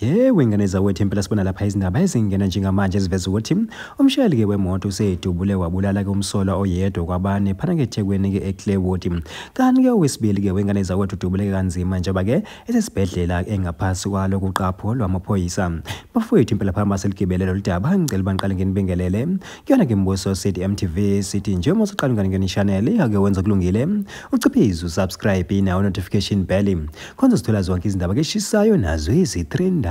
Yebo, ingane zawethu impela sibona lapha izindaba ezingena njengamanje eziveza ukuthi umshayeli-ke wemoto usedubule wabulala-ke umsolwa oyedwa kwabane phana-ke eThekwini-ke eClaywood. Kanti-ke owesibili-ke wengane zawethu udubuleke kanzima njengoba-ke esesibhedlela engaphasi kwalokhu qapho lwamaphoyisa. Bafowethu impela phamba seligibele lolu daba ngicela baniqale nginibingelele. Kuyona-ke Mbuso City MTV sithi nje uma usuqala ungane i-channel ake wenza kulungile uciphize usubscribe nawo notification bell khona sithola zonke izindaba eshisayo nazo ezitrendayo.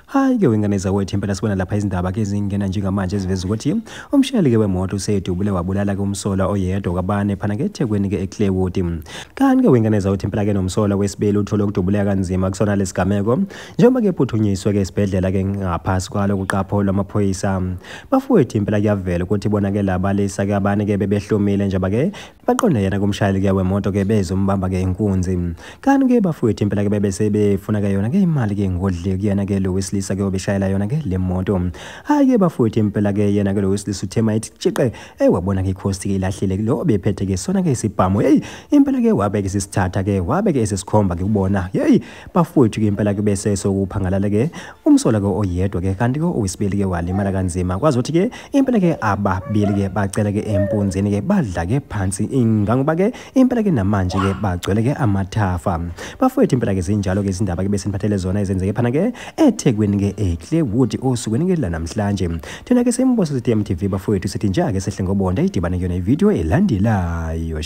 Hayi-ke wengane zawethu impela sibona lapha izindaba-ke ezingena njengamanje eziveza ukuthi umshayeli-ke wemoto usedubule wabulala-ke umsolwa oyedwa kwabane phana-ke eThekwini-ke eClaywood. Kanti-ke wengane zawethu impela-ke nomsolwa wesibili uthole ukudubuleka kanzima kusona lesigameko njengoba-ke ephuthunyiswe-ke esibhedlela-ke ngaphasi kwalokhu qapho lwamaphoyisa. Bafowethu impela kuyavela ukuthi bona-ke labalisa-ke abane-ke bebehlomile njengoba-ke baqonda yena kumshayeli-ke wemoto-ke bezombamba-ke inkunzi. Kanti-ke bafowethu impela-ke bebesebefuna-ke yona-ke imali-ke ngodle kuyena-ke lo wesilisa-ke obeshayela yona-ke le moto. Hayi-ke bafowethu impela-ke yena-ke lo wesilisa uthema ethi tshiqe wabona-ke ikhosti-ke ilahlile lo obephethe-ke sona-ke isibhamu. Yeyi impela-ke wabeke sisithatha-ke wabeke esesikhomba-ke kubona. Yeyi bafowethu-ke impela-ke bese sokuphangalala-ke umsolwa-ke oyedwa-ke kanti-ke owesibili-ke walimala kanzima kwazi ukuthi-ke impela-ke ababili-ke bacela-ke empunzini-ke badla-ke phansi ingangoba-ke impela-ke namanje-ke bagcwele-ke amathafa. Bafowethu impela-ke zinjalo-ke izindaba-ke besiniphathele zona ezenzeke phana-ke eThekwini-ke eClaywood osukwini-ke lanamhlanje. Thina-ke siMbuso City MTV bafowethu sithi njalo-ke sehle ngobonda idibane kuyona ividiyo elandelayo.